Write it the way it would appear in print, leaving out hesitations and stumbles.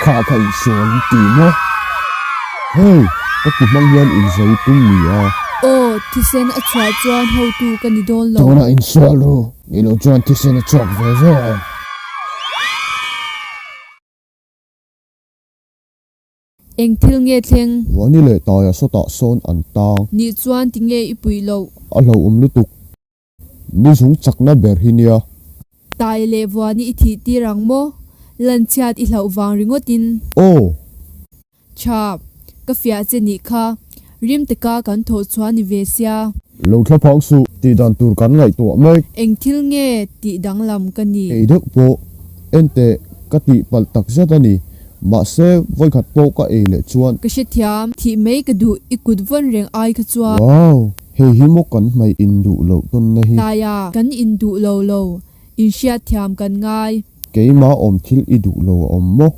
Kha kha insual an ti maw? Hey, ka ti hmang hian inzo tum ni a. Aw, thisen a chhuah chuan hotu ka ni dawn lo. Tunah insual ru, ni lo chuan thisen a chhuak ve ve ang. Eng thil nge thleng? Vani leh Taia sawtah sawn an tang. Nih chuan ti nge i puih loh? A hlauhawm lutuk. Ni zung chakna ber hi nia. Taia leh Vuani i thih tir ang maw? Lanchhiat i hlauh vang ringawtin. Aw! Tha, ka fiah che nih kha. Rim taka kan thawh chhuah ni ve sia. Lo thla phang suh, tih dan tur kan ngaihtuah mek. Eng thil nge tih danglam ka ni? Ei deuh pawh, enteh ka tih palh tak zet a ni. Mahse, vawikhat pawh ka ei leh chuan. Ka hrethiam, thih mai ka duh, i kut vawn reng ai kha chuan. Wow! Hei hi maw kan hmaih induh loh tawnna hi. Taia, kan induh lo lo, inhriatthiam kan ngai. Keimah awm thil i duh lo a awm maw?